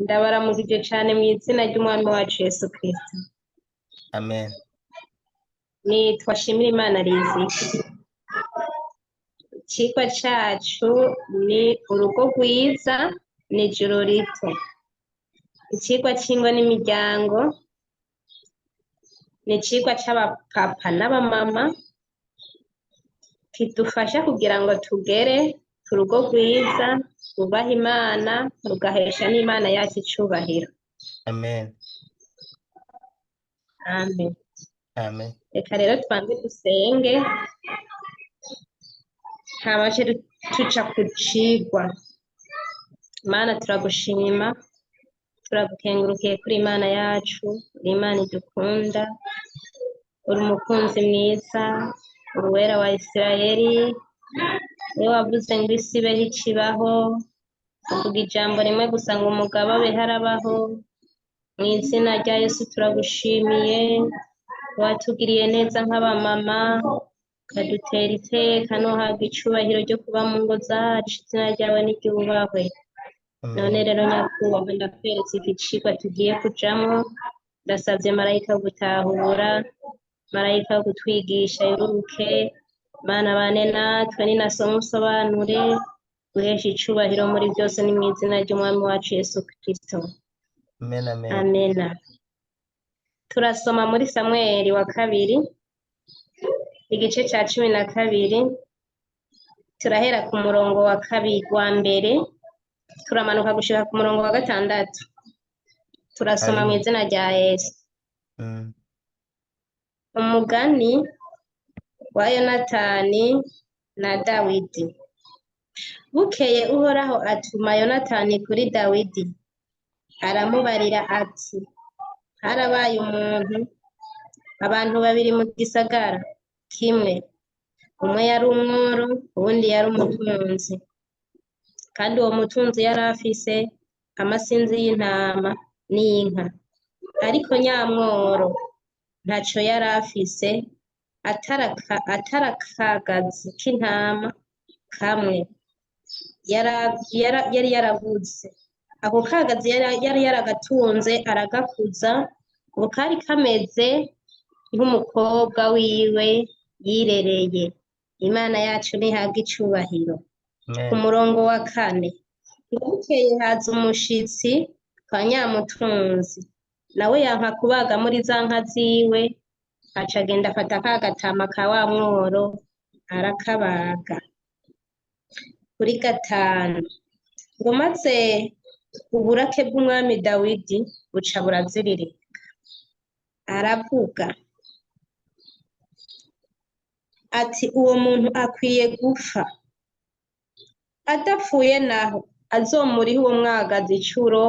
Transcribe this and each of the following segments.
Ndabaramukije cane mu izina ry'Umwami wacu Yesu Kristo. Amen. Nitwa Shimirimana Riziki. Icigwa cacu ni urugo rwiza n'ijuru rito. Icigwa c'ingo n'imiryango ni icigwa c'abapapa n'abamama kidufasha kugira ngo tugere ku rugo rwiza rwubaha Imana rugahesha n'Imana yacu icubahiro. Amen. Amen. Amen. Reka rero tubanze dusenge hama ce tuja ku cigwa. Mana turagushima, turagukengurukiye kuri Imana yacu, uri Imana idukunda, uri umukunzi mwiza, uri uwera wa Isirayeli, niwe wavuze ngo isi ibeho icibaho, uvuga ijambo rimwe gusa ngo umugabo abeho arabaho. Mu izina rya Yesu turagushimiye, watugiriye neza nk'abamama, ukadutera iteka ntuhabwe icubahiro ryo kuba mu ngo zacu, izina ryawe niryubahwe. None Amen. rero nyakubahwa ndakweretse iki cigwa tugiye kujamwo, ndasavye marayika wo gutahura, marayika wo kutwigisha yururuke, Mana bane natwe ninasoma usobanure, guhesha icubahiro muri byose ni mu izina ry'Umwami wacu Yesu Kristo. Amen. Amen. Amena. Turasoma muri Samweli wa kabiri, igice ca 12, turahera ku murongo wa kabiri wa mbere, turamanuka gushika ku murongo wa 6. Turasoma mu Haleluya. izina rya Yesu. Umugani wa Yonatani na Dawidi. Bukeye Uhoraho atuma Yonatani kuri Dawidi, aramubarira ati: harabaye umuntu, abantu babiri mu gisagara kimwe, umwe yari umworo, uwundi yari umutunzi. Kandi uwo mutunzi yari afise amasinzi y'intama n'inka, ariko nyamworo ntaco yari afise atarakagazi k'intama kamwe yari yaraguze. Ako kagazi yari yaragatunze aragakuza, ngo kari kameze nk'umukobwa wiwe yirereye. Imana yacu ntihabwa icubahiro. Ku Amen. murongo wa 4, bukeye haza umushitsi kwa nyamutunzi, nawe yanka kubaga muri za nka ziwe, aca agenda afata ka gatama ka wa mworo arakabaga. Kuri 5, ngo maze uburake bw'umwami Dawidi buca buraziririka, aravuga ati uwo muntu akwiye gupfa, adapfuye naho azomurihe uwo mwagazi incuro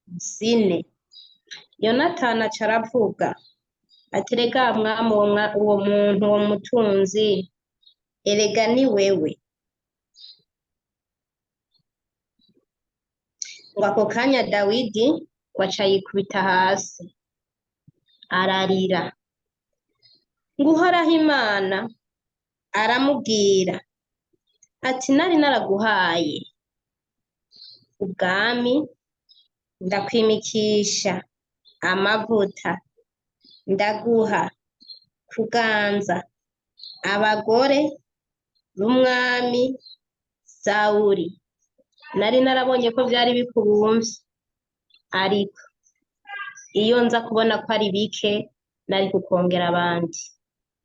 4. Yonatani aca aravuga ati rega mwami, uwo muntu, uwo mutunzi, erega ni wewe. Ngo ako kanya Dawidi ngo aca yikubita hasi ararira. Ngo Uhoraho Imana aramubwira ati nari naraguhaye ubwami, ndakwimikisha amavuta, ndaguha kuganza abagore b'umwami Sawuli. Nari narabonye ko vyari bikubumvye, ariko iyo nza kubona ko ari bike nari kukongera abandi.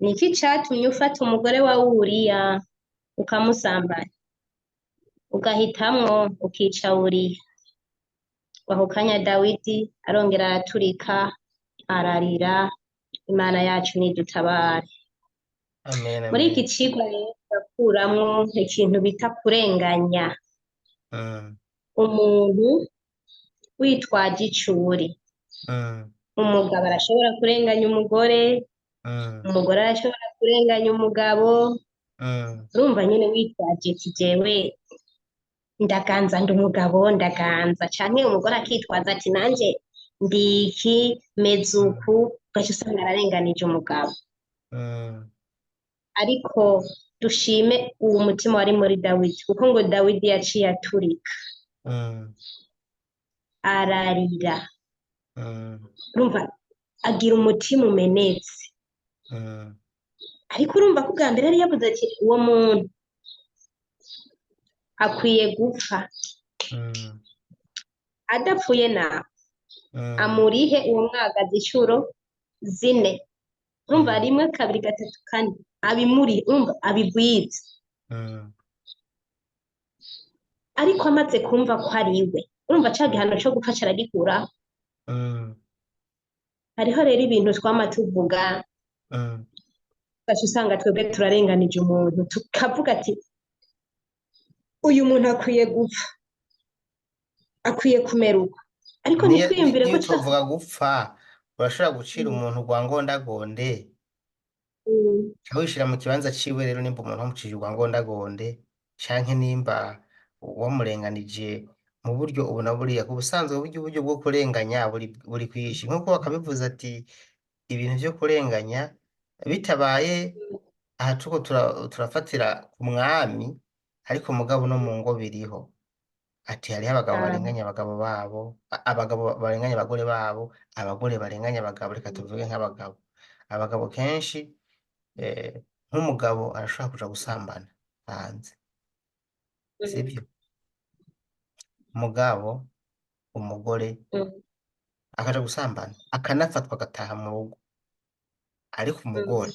Niki catumye ufata umugore wa Uriya ukamusambanya, ugahitamwo ukica Uriya? Aho kanya Dawidi arongera araturika ararira. Imana yacu nidutabare. Amen. Muri iki Amen. cigwa rero turakuramwo ikintu bita kurenganya umuntu witwaje icuri. Umugabo arashobora kurenganya umugore, umugore arashobora kurenganya umugabo. Urumva nyene witwaje ati jewe ndaganza ndi umugabo, ndaganza, canke umugore akitwaza ati nanje ndiki meze uku, ugaca usanga ararenganije umugabo. Ariko dushime uwo mutima wari muri Dawidi, kuko ngo Dawidi yaciye aturika. Ararira. Mm. Urumva agira umutima umenetse. Ariko urumva ko ubwa mbere yari yavuze ati uwo muntu akwiye gupfa. Adapfuye nawe amurihe uwo mwagazi inshuro 4. Urumva 1, 2, 3, 4, abimurihe, urumva abigwize. Ariko amaze kumva ko ari we, urumva ca gihano co gupfa caragikuraho. Hariho rero ibintu twama tuvuga, ugaca usanga twebwe turarenganije umuntu, tukavuga ati uyu muntu akwiye gupfa, akwiye kumeruka, ariko Niyo ntitwiyumvire niyo ko ca tuvuga gupfa, urashobora gucira umuntu rwa ngondagonde, uca wishira mu kibanza ciwe. Rero nimba umuntu wamucishije urwa ngondagonde canke nimba wamurenganije mu buryo ubu na buriya, ku busanzwe buryo bwo kurenganya buri kwishi, nk'uko bakabivuze ati ibintu vyo kurenganya bitabaye aha turiko turafatira ku mwami, ariko mugabo no mu ngo biriho. Ati hariho abagabo barenganya abagabo babo, abagabo barenganya abagore babo, abagore barenganya abagabo. Reka tuvuge nk'abagabo. Abagabo kenshi, nk'umugabo arashobora kuja gusambana hanze, sibyo? Mugabo umugore akaja gusambana akanafatwa agataha mu rugo, ariko umugore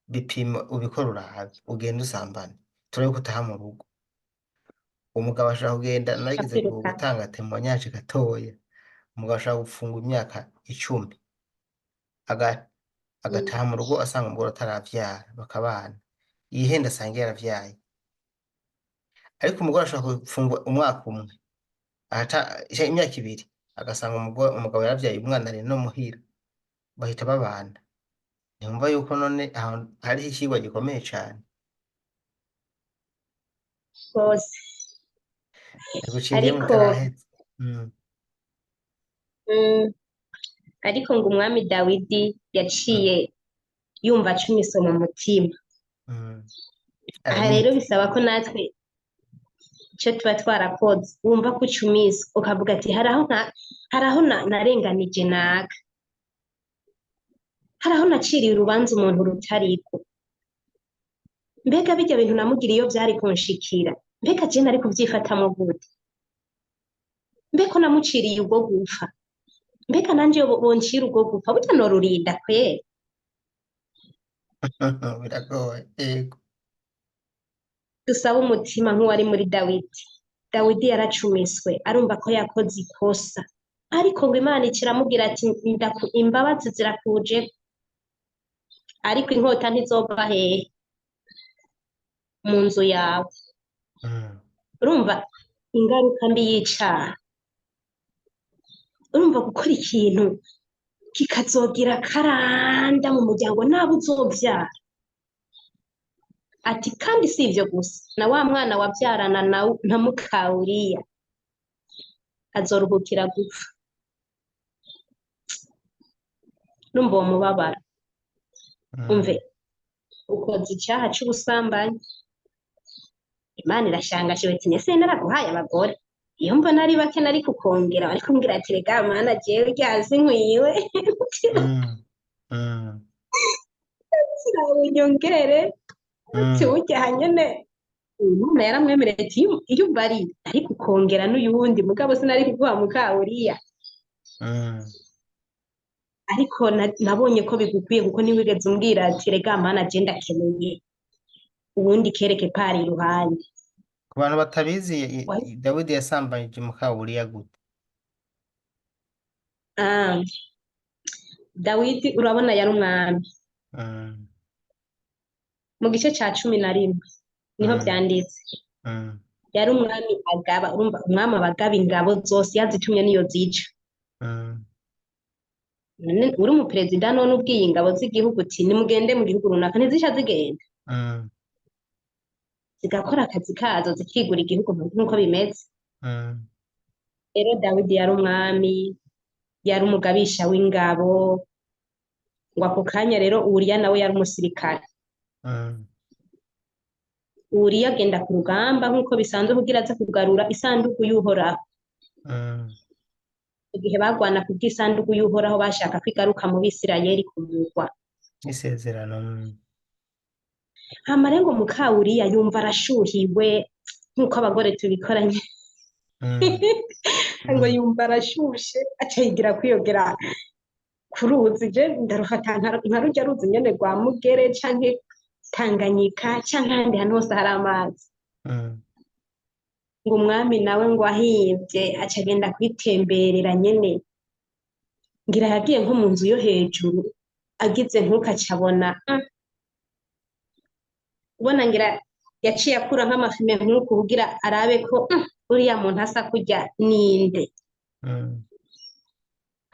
bipima ubikora urabe ugenda usambana turabe ko utaha mu rugo. Umugabo ashobora kugenda, narigeze Akwiruka. gutanga témoignage gatoya. Umugabo ashobora gufungwa imyaka 10, agataha mu rugo asanga umugore ataravyara, bakabana, yihenda asanga yaravyaye. Ariko umugore ashobora gufungwa umwaka umwe, ahata imyaka 2, agasanga umugabo yaravyaye umwana ari no muhira, bahita babana. Ntiwumva yuko none aho hariho icigwa gikomeye cane? Rwose. Ndaguciriye Ariko mutaraheza. Ariko ngo umwami Dawidi yaciye yumva acumise mu mutima. Aha rero Arameneka. bisaba ko natwe icyo tuba twarakoze, wumva ko ucumise ukavuga ati hari aho narenganije naka, hari aho naciriye urubanza umuntu rutariko. Mbega bijya bintu namugiriye iyo byari kunshikira, mbega je nari kubyifatamo gute? Mbega namuciriye ubwo gupfa, mbega nanje iyo boncira ubwo gupfa, burya norurinda kweri? Biragoye, yego. Dusabe umutima nk'uwari muri Dawidi. Dawidi yaracumiswe, arumva ko yakoze ikosa, ariko ngo Imana ikiramubwira ati imbabazi zirakuje, ariko inkota ntizova hehe? Mu nzu yawe. Urumva ingaruka mbi y'icaha, urumva gukora ikintu kikazogira karanda mu muryango nabo uzovyara. Ati kandi si ivyo gusa, na wa mwana wavyarana na mukawuriya azoruhukira gupfa. Numva uwo mubabaro. Umve, ukoze icaha c'ubusambanyi, Imana irashangashiwe ati ese naraguhaye abagore, iyo mbona ari bake nari kukongera. Bari kumbwira ati rega Mana, jewe ryazi nkwiwe, unyongere. Ati burya nyene Imana yaramwemereye ati iyo umbariye ariko ukongera n'uyundi mugabo sinari kuguha mukawuriya. Ariko nabonye ko bigukwiye, kuko ntiwigeze umbwira ati rega Mana, je ndakeneye ubundi kereke pari iruhande. Ku bantu batabizi, Dawidi yasambanyije mukawuriya gute? Ah, Dawidi urabona yari umwami. Mu gice ca 11 niho vyanditse. Yari umwami agaba, urumva umwami aba agaba ingabo zose, yazitumye niyo zica. None uri umuperezida, none ubwiye ingabo z'igihugu uti nimugende mu gihugu runaka, ntizica zigenda? Zigakora akazi kazo, zikigura igihugu nk'uko bimeze. Rero Dawidi yari umwami, yari umugabisha w'ingabo. Ngo ako kanya rero Uriya nawe yari umusirikare. Uriya agenda ku rugamba nk'uko bisanzwe kugira aze kugarura isanduku y'Uhoraho. Igihe bagwana ku bw'isanduku y'Uhoraho bashaka kwigaruka mu Bisirayeli ku mugwa. Isezerano. Hama rero ngo muka Uriya yumva arashuhiwe nk'uko abagore tubikoranye. Ngo yumva arashushe aca yigira kwiyogera ku ruzi, je ndarufata nka rurya ruzi nyene rwa Mugere canke Tanganyika canke ahandi hantu hose hari amazi. Ngo umwami nawe ngo ahimvye aca agenda kwitemberera nyene, ngira yagiye nko mu nzu yo hejuru, agize nkuko aca abona, ubona ngira yaciye akura nk'amafime nkuko kugira arabe ko uriya muntu asa kurya ninde.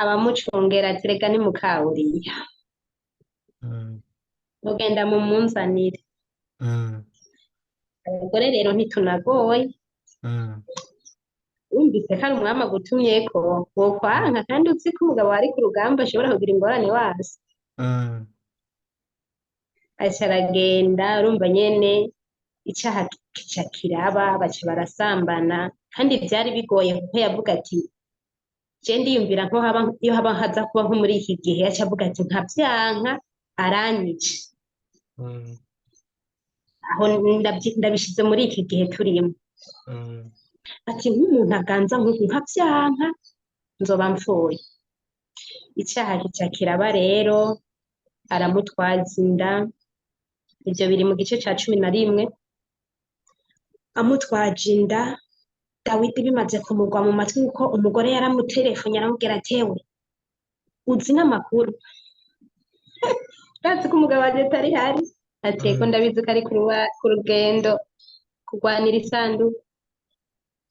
Abamucungera ati rega ni muka Uriya. Mugenda mumunzanire. Abagore rero ntitunagoye. Wumvise ko ari umwami agutumyeko, wokwanka kandi uzi ko umugabo ari ku rugamba ashobora kugira ingorane wasi. Aca aragenda, urumva nyene icaha kica kiraba, baca barasambana, kandi vyari bigoye kuko yavuga ati je ndiyumvira nko haba, iyo haba haza kuba nko muri iki gihe, yaca avuga ati nkavyanka aranyica. Aho ndabishize muri iki gihe turimo. Ati nk'umuntu aganza nk'uku nkavyanka nzoba mpfuye. Icaha kica kiraba rero, aramutwaza inda, ivyo biri mu gice ca 11. Amutwaje inda, Dawidi bimaze kumugwa mu matwi kuko umugore yaramuterefonye aramubwira ati ewe uzi n'amakuru, ndazi ko umugabo wanje atari hari, ati ego ndabizi ko ari ku rugendo kurwanira isanduku,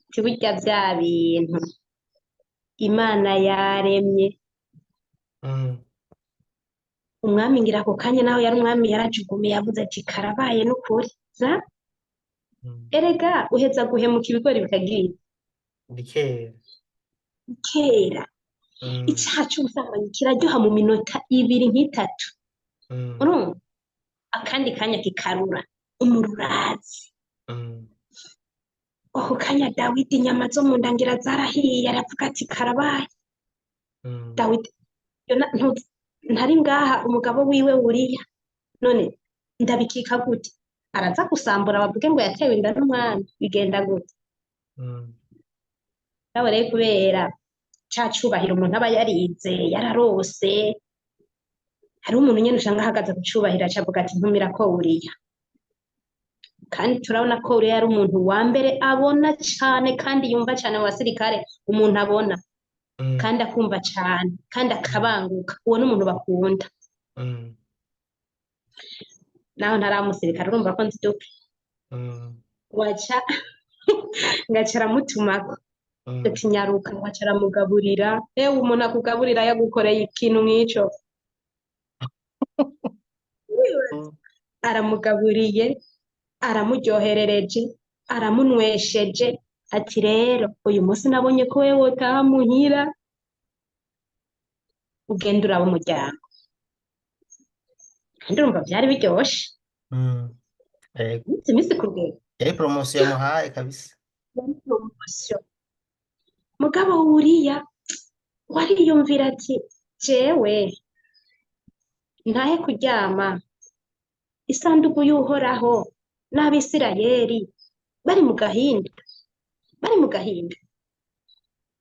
ati burya vya bintu Imana yaremye. Umwami ngira ako kanya naho yari umwami yarajugumiye yavuze ati karabaye n'ukuri za erega uheza guhemuka ibigori bikagira Bikera. Kera. Icaha c'ubusambanyi kiraryoha mu minota 2 nk'itatu. Urumva? Akandi kanya kikarura umururazi. Ako kanya Dawidi inyama zo mu nda ngira zarahiye, aravuga ati karabaye. Dawidi ntari ngaha umugabo wiwe Uriya, none ndabikika gute? Araza gusambura bavuge ngo yatewe inda n'umwami, bigenda gute? Nawe rero kubera ca cubahiro umuntu aba yarize, yararose, hari umuntu nyene usanga ahagaze ku cubahiro aca avuga ati ntumira ko Uriya. Kandi turabona ko Uriya ari umuntu wa mbere abona cane kandi yumva cane mu basirikare, umuntu abona kandi akumva cane kandi akabanguka, uwo ni umuntu bakunda. Naho ntaramusirikare urumva ko nzi duke. Waca ngaca aramutumako. Ati nyaruka, ngaca aramugaburira. Ewe umuntu akugaburira yagukoreye ikintu nk'ico. Aramugaburiye, aramuryoherereje, aramunwesheje, ati rero uyu munsi nabonye ko wewe wotaha muhira ugenda uraba umuryango. Kandi urumva vyari biryoshe. Iminsi misi ku rugendo. Yari promotion yamuhaye kabisa. Yari promotion. Mugabo Uriya wariyumvira ati jewe ntahe kuryama, isanduku y'Uhoraho n'Abisirayeli bari mu gahinda, bari mu gahinda.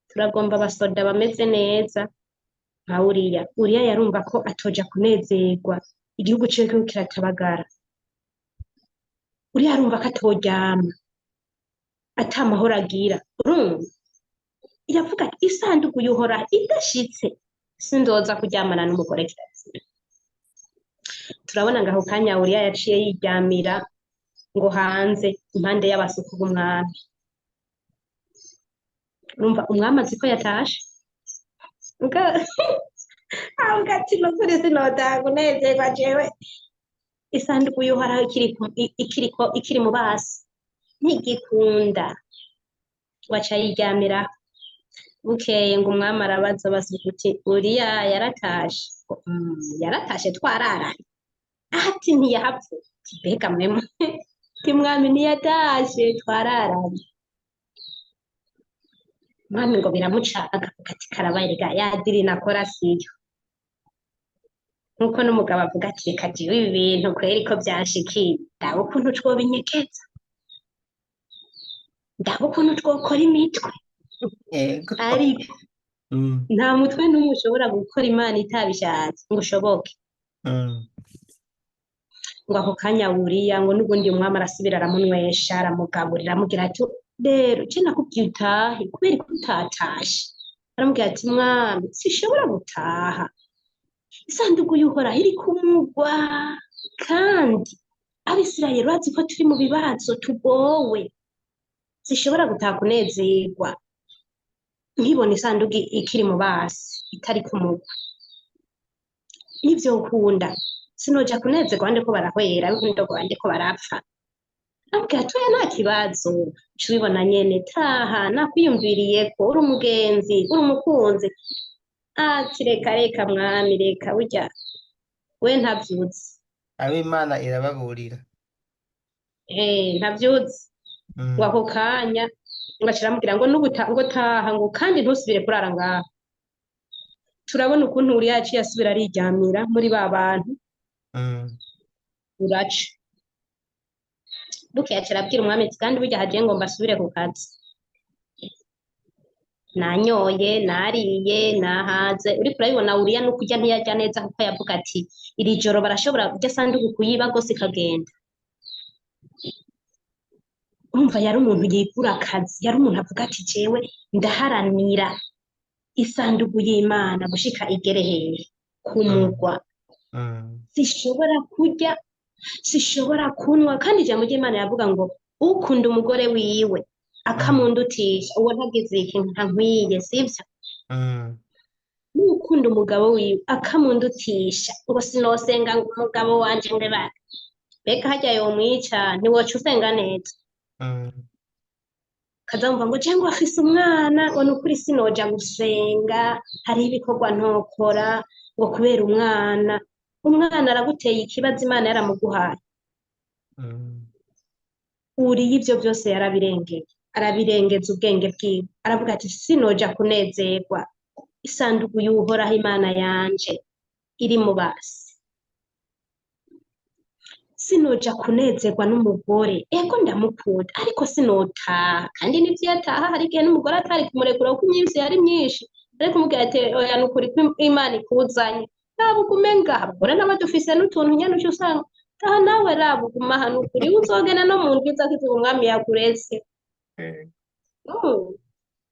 Turagomba abasoda bameze neza nka Uriya. Uriya yarumva ko atoja kunezerwa, igihugu ciwe kiriko kiratabagara. Uriya arumva ko atoryama, ata mahoro agira. Urumva? Iravuga ati isanduku y'Uhoraho idashitse sinzoza kuryamana n'umugore kirazira. Turabona ngaho kanya Uriya yaciye yiryamira ngo hanze impande y'abasuku b'umwami. Urumva umwami azi ko yatashe. Avuga ati nukuri sinotaha kunezerwa jewe. Isanduku y'Uhoraho ikiri mu basi ntigikunda. Waca yiryamira. Bukeye ngo umwami arabaza abasuku ati Uriya yaratashe. Yaratashe twararanye. Ati ntiyahapfuye. Ati mbega mwemwe. Ati mwami ntiyatashe twararanye. Umwami ngo biramucanga, akavuga ati karabaye rega ya diri nakora siyo. Nkuko n'umugabo avuga ati reka jewe ibi bintu kweri ko vyanshikiye, ndaba ukuntu twobinyegeza, ndaba ukuntu twokora imitwe. Yego. Ariko nta mutwe n'umwe ushobora gukora Imana itabishatse ngo ushoboke. Ngo ako kanya Uriya ngo n'ubundi umwami arasubira aramunywesha, aramugaburira, aramubwira ati rero je nakubwiye utahe kubera ko utatashe. Aramubwira ati mwami sinshobora gutaha, isanduku y'Uhoraho iri kumugwa, kandi Abisirayeli bazi ko turi mu bibazo tugowe, sinshobora gutaha kunezerwa nkibona isanduku ikiri mu basi itari kumugwa. Nivyo ukunda sinoja kunezerwa abandi ko barahwera, abandi ko barapfa. Aramubwira ati oya nta kibazo, uca ubibona nyene, taha nakwiyumviriyeko, uri umugenzi, uri umukunzi. Ati reka reka mwami, reka burya we ntavyuzi. Ab'Imana irababurira. Ntavyuzi. Ngo ako kanya ngo aca aramubwira ngo nubuta ngo taha, ngo kandi ntusubire kurara ngaha. Turabona ukuntu Uriya yaciye asubira ariryamira muri ba bantu. Uraca. Bukeye aca arabwira umwami ati kandi burya hagiye ngo mbasubire ku kazi. Nanyoye, nariye, nahaze. Uriko urabibona Uriya no kurya ntiyarya neza, kuko yavuga ati iri joro barashobora kurya sanduku kuyiba gose ikagenda. Urumva yari umuntu yigura akazi, yari umuntu avuga ati jewe ndaharanira isanduku y'Imana gushika igere hehe ku mugwa. Sishobora kurya, sishobora kunywa. Kandi ijambo ry'Imana yavuga ngo ukunda umugore wiwe akamundutisha, uwo ntagize ikintu ntankwiye, sivyo? N'ukunda umugabo wiwe akamundutisha, ngo sinosenga ngo umugabo wanje ngo bana mbega harya yomwica, ntiwoca usenga neza. Kazamva ngo je ngo afise umwana, ngo nukuri sinoja gusenga, hari ibikorwa ntokora ngo kubera umwana. Umwana araguteye ikibazo, Imana yaramuguhaye. Uriya ivyo vyose yarabirengeye, arabirengeza ubwenge bwiwe, aravuga ati sinoja kunezerwa isanduku y'Uhoraho Imana yanje iri mu basi, sinoja kunezerwa n'umugore, ego ndamukunda ariko sinotaha. Kandi nivyo yataha, hari igihe n'umugore atari kumurekura kuko imyinsi yari myinshi, ariko umubwira ati oya nukuri ko Imana ikuzanye, raba ugume ngaha. Abagore nabo dufise n'utuntu nyene uca usanga taha nawe, raba uguma hano ukuri, uzogenda no mu ndwi uzakivuga umwami yakuretse.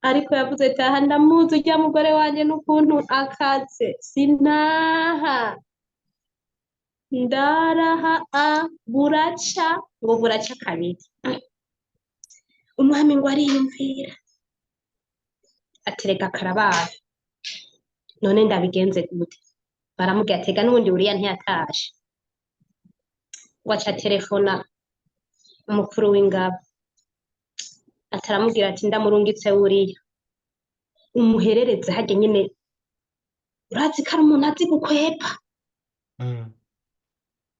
Ariko yavuze taha ndamuzi urya mugore wanje n'ukuntu akaze, sinaha ndaraha a buraca, ngo buraca kabiri. Umwami ngo ariyumvira atereka karabaye, none ndabigenze gute? Baramubwira ati ega n'ubundi Uriya ntiyatashe. Ngo aca telefona umukuru w'ingabo, ataramubwira ati ndamurungitse Uriya, umuherereze harya nyene, urazi ko ari umuntu azi gukwepa,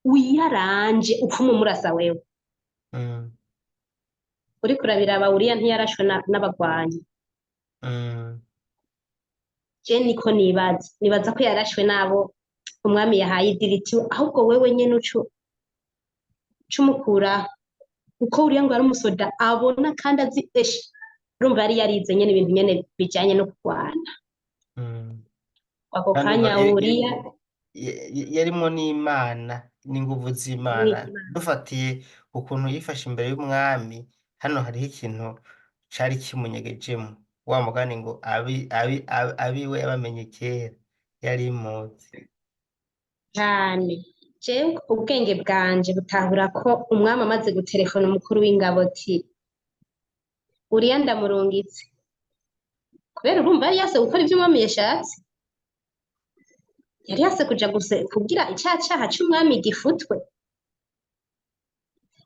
wiyaranje upfume umurasa wewe. Uriko urabiraba Uriya ntiyarashwe n'abagwanyi. Je niko nibaza, nibaza ko yarashwe n'abo umwami yahaye idiriti, ahubwo wewe nyene ucu cumukura, kuko Uriya ngo ari umusoda abona kandi azi eshe, urumva yari yarize nyene ibintu nyene bijanye no kurwana. Ako kanya Uriya yarimwo n'Imana, n'inguvu z'Imana. Dufatiye ukuntu yifashe imbere y'umwami, hano hariho ikintu cari kimunyegejemo. Wa mugani ngo abiwe yabamenye kera, yari imuzi cyane. Jewe ubwenge bwanje butahura ko umwami amaze gutelefona umukuru w'ingabo ati Uriya ndamurungitse, kubera urumva yari yase gukora ivyo umwami yashatse, yari yase kuja kugira icaha caha c'umwami gifutwe.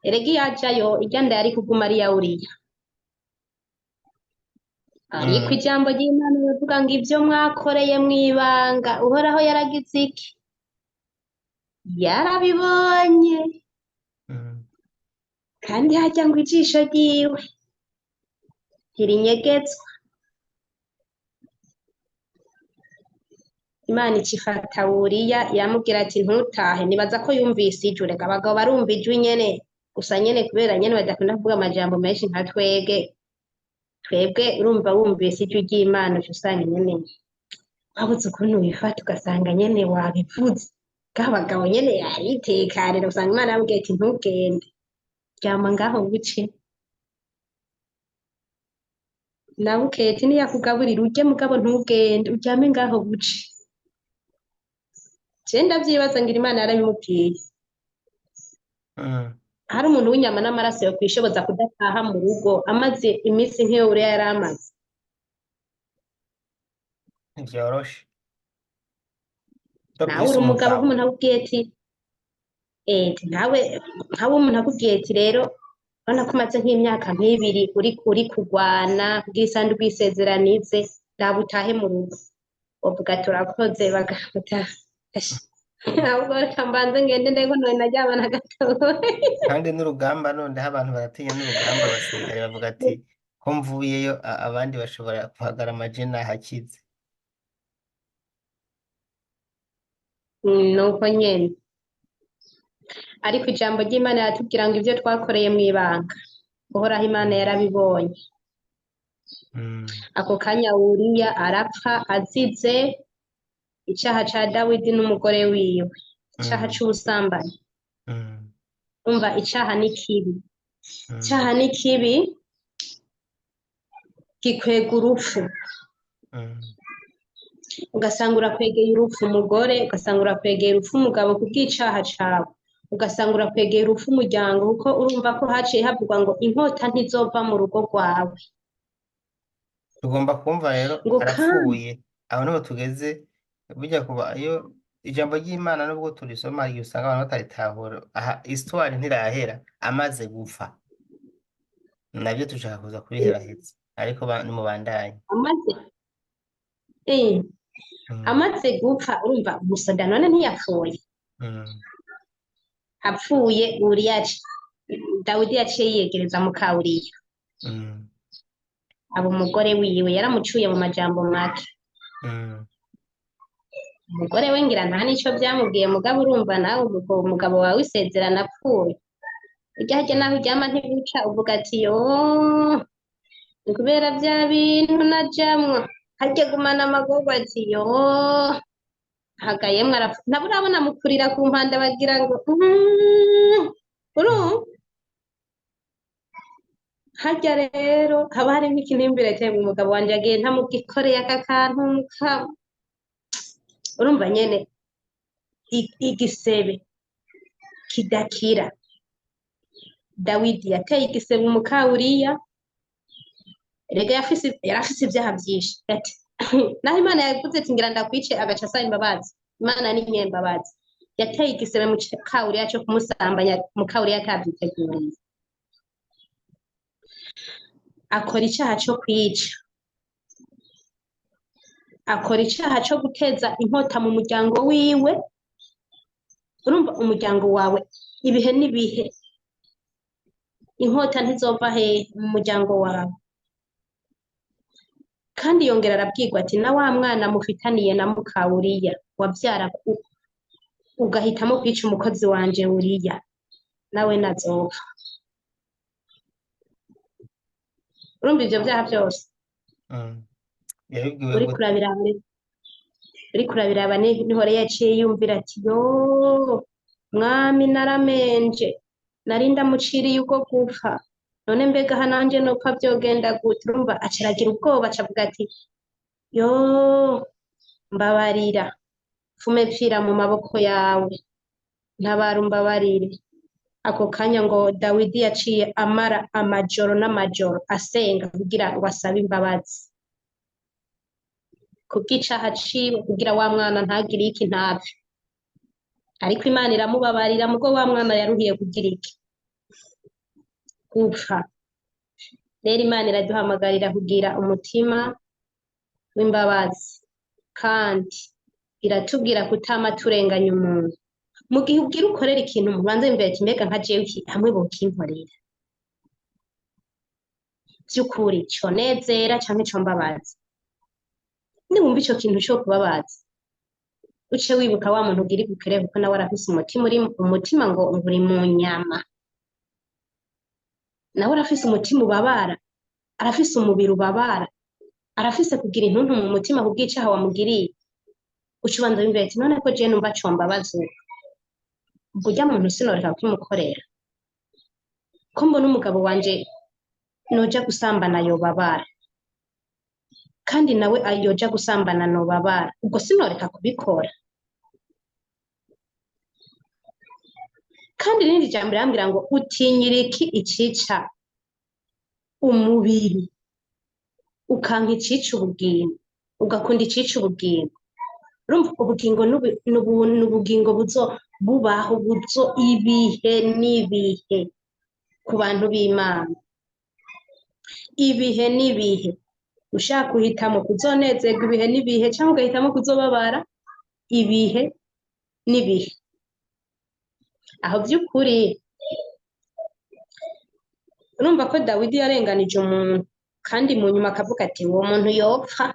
Erega iyo ajayo irya nda yari kuguma ari iya Uriya. Ariko ijambo ry'Imana rivuga ngo ivyo mwakoreye mw'ibanga Uhoraho yaragize iki? Yarabibonye. Kandi harya ngo ijisho ryiwe ntirinyegetswa. Imana icifata Uriya iramubwira ati ntutahe. Nibaza ko yumvise ijwi, reka abagabo barumva ijwi nyene gusa nyene kubera nyene badakunda kuvuga amajambo menshi nka twege. Twebwe urumva wumvise ijwi ry'Imana uca usanga nyene wabuze ukuntu wifata, ugasanga nyene wabivuze. Bw'abagabo nyene yaritekanira, usanga Imana yamubwiye ati ntugende, ryama ngaho buce. Nabukeye ati niyakugaburira urye mugabo ntugende, uryame ngaho buce. Je ndavyibaza ngira Imana yarabimubwiye. Hari umuntu w'inyama n'amaraso yo kwishoboza kudataha mu rugo amaze iminsi nk'iyo Uriya yari amaze. Ntivyoroshe. So Nawe plus uri umugabo umugabo. nk'umuntu akubwiye ati nawe nkawe umuntu akubwiye ati rero urabona ko umaze nk'imyaka nk'ibiri uri kugwana kugira isanduku y'isezeranize, raba utahe mu rugo. Uvuga ati urakoze, bagahuta. Ahubwo reka mbanze ngende ndego none naryama na gatoya. Kandi n'urugamba noneho abantu baratinya n'urugamba, abasirikare bavuga ati ko mvuyeyo abandi bashobora kuhagara amaje nahakize. Nuko nyene. Ariko ijambo ry'Imana riratubwira ngo ivyo twakoreye mw'ibanga, Uhoraho Imana yarabibonye. Ako kanya Uriya arapfa azize icaha ca Dawidi n'umugore wiwe, icaha c'ubusambanyi. Umva, icaha ni kibi. Icaha ni kibi gikwega urupfu. Ugasanga urakwegeye urupfu umugore, ugasanga urakwegeye urupfu umugabo kubw'icaha cawe, ugasanga urakwegeye urupfu umuryango, kuko urumva ko haciye havugwa ngo inkota ntizova mu rugo rwawe. Tugomba kumva rero Ngo kandi arapfuye, aho niho tugeze. Burya kuba iyo ijambo ry'Imana nubwo turisoma hari igihe usanga abantu bataritahura. Aha histoire ntirahera, amaze gupfa nabyo dushaka kuza kubiheraheza, ariko nimubandanye. Amaze amaze gupfa, urumva umusoda none ntiyapfuye. Apfuye Uriya Dawidi yaciye yiyegereza muka Uriya. Aba umugore wiwe, yaramucuye mu majambo make. Umugore we ngira nta nico vyamubwiye, mugabo urumva nawe umugabo wawe isezerano apfuye. Urya harya naho uryama ntibuca, uvuga ati yo ni kubera vya bintu najamwo. Harya gumana amagorwa ati yo hagayemwe arapfa. Nabo urabona mukurira ku mpanda bagira ngo urumva? Harya rero haba hari nk'ikintu imbere cyane umugabo wanje agiye ntamugikoreye aka kantu mukama. Urumva nyene igisebe kidakira. Dawidi yateye igisebe muka Uriya, erega yarafise ivyaha vyinshi. Ati naho Imana yavuze ati ngira ndakwice, agaca asaba imbabazi. Imana ni nyembabazi. Yateye igisebe muka Uriya co kumusambanya, muka Uriya atavyiteguriye. Akora icaha co kwica, akora icaha co guteza inkota mu muryango wiwe. Urumva umuryango wawe ibihe n'ibihe, inkota ntizova hehe mu muryango wawe. Kandi yongera arabwirwa ati na wa mwana mufitaniye na muka Uriya wavyara ugahitamo kwica umukozi wanje Uriya, nawe nazopfa. Urumva ivyo vyaha vyose? Yabibwiwe Uri gute? Kurabiraba niho rero yaciye yumvira ati yo mwami naramenje, nari ndamuciriye ubwo gupfa, none mbega aha nanje nopfa vyogenda gute? Urumva aca aragira ubwoba, aca avuga ati yo mbabarira, mfume mpfira mu maboko yawe, ntabara umbabarire. Ako kanya ngo Dawidi yaciye amara amajoro n'amajoro asenga kugira ngo asabe imbabazi kubw'icaha ciwe, kugira wa mwana ntagire iki ntapfe. Ariko Imana iramubabarira, mugo wa mwana yaruhiye kugira iki? Gupfa. Rero Imana iraduhamagarira kugira umutima w'imbabazi, kandi iratubwira kutama turenganya umuntu. Mu gihe ubwira ukorera ikintu mubanze imbere ati mbega nka jewe iki hamwe bokinkorera, vy'ukuri conezera canke combabaza. Niwumva ico kintu co kubabaza, Uce wibuka wa muntu ugira igukere, kuko nawe arafise umutima uri umutima ngo uri mu nyama, nawe arafise umutima ubabara, arafise umubiri ubabara, arafise kugira intuntu mu mutima kubw'icaha wamugiriye. Uca ubanza wiyumvira ati none ko jewe numva combabaza ubu, ubwo urya muntu sinoreka kukimukorera, ko mbona umugabo wanje noja gusambana yobabara, kandi nawe yoja gusambana nobabara, ubwo sinoreka kubikora. Kandi irindi jambo rirambwira ngo utinyira iki icica umubiri, ukanka icica ubugingo, ugakunda icica ubugingo. Urumva ubugingo n'ubugingo buzo bubaho buzo ibihe n'ibihe ku bantu b'Imana, ibihe n'ibihe. Ushaka uhitamo kuzonezerwa ibihe n'ibihe, cyangwa ugahitamo kuzobabara ibihe n'ibihe. Aho by'ukuri urumva ko Dawidi yarenganije umuntu, kandi mu nyuma akavuga ati uwo muntu yopfa.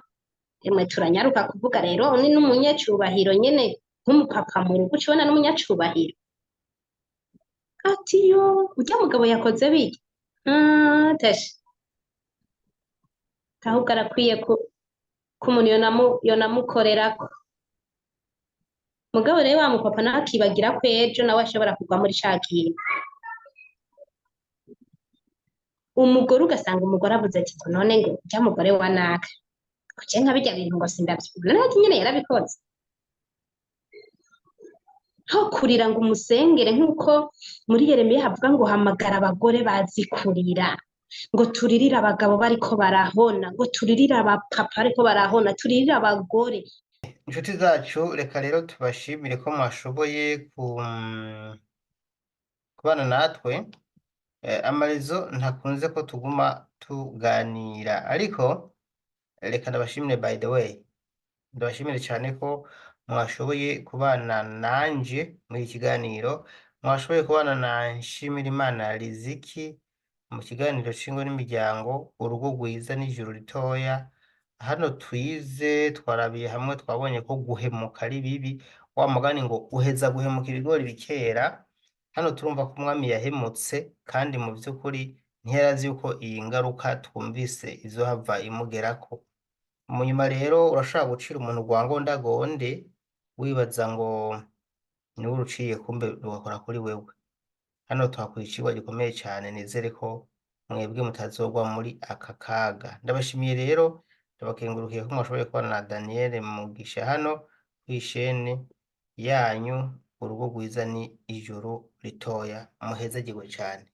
Emwe turanyaruka kuvuga rero ni n'umunyacubahiro nyene, nk'umupapa mu rugo ucibona n'umunyacubahiro, ati yo urya mugabo yakoze biki? Teshe ahubwo arakwiye ko umuntu yonamukorerako. Mugabo rero wa mupapa nawe akibagira ko ejo nawe ashobora kugwa muri ca kintu. Umugore ugasanga umugore avuze ati ngo none ngo urya mugore wa naka kuce nka birya bintu ngo sindavyibona, none ati nyene yarabikoze. Nko kurira ngo umusengere, nk'uko muri Yeremiya havuga ngo hamagara abagore bazi kurira, ngo turirire abagabo bariko barahona, ngo turirire abapapa bariko barahona, turirire abagore. Inshuti zacu, reka rero tubashimire ko mwashoboye kubana natwe. Amarezo ntakunze ko tuguma tuganira, ariko reka ndabashimire, by the way ndabashimire cyane ko mwashoboye kubana nanje muri iki kiganiro, mwashoboye kubana na Nshimirimana Riziki mu kiganiro c'ingo n'imiryango, urugo rwiza n'ijuru ritoya. Hano twize, twarabiye hamwe, twabonye ko guhemuka ari bibi. Wa mugani ngo uheza guhemuka ibigori bikera. Hano turumva ko umwami yahemutse, kandi mu by'ukuri ntiyarazi yuko iyi ngaruka twumvise izohava imugerako. Mu nyuma rero urashobora gucira umuntu rwa ngondagonde wibaza ngo niwe uruciye, kumbe rugakora kuri wewe. Hano tuhakuye icigwa gikomeye cyane, nizere ko mwebwe mutazogwa muri aka kaga. Ndabashimiye rero, ndabakengurukiye ko mwashoboye kubana na Daniel Mugisha hano kw'ishene yanyu, urugo rwiza ni ijuru ritoya. Muhezagirwe cyane.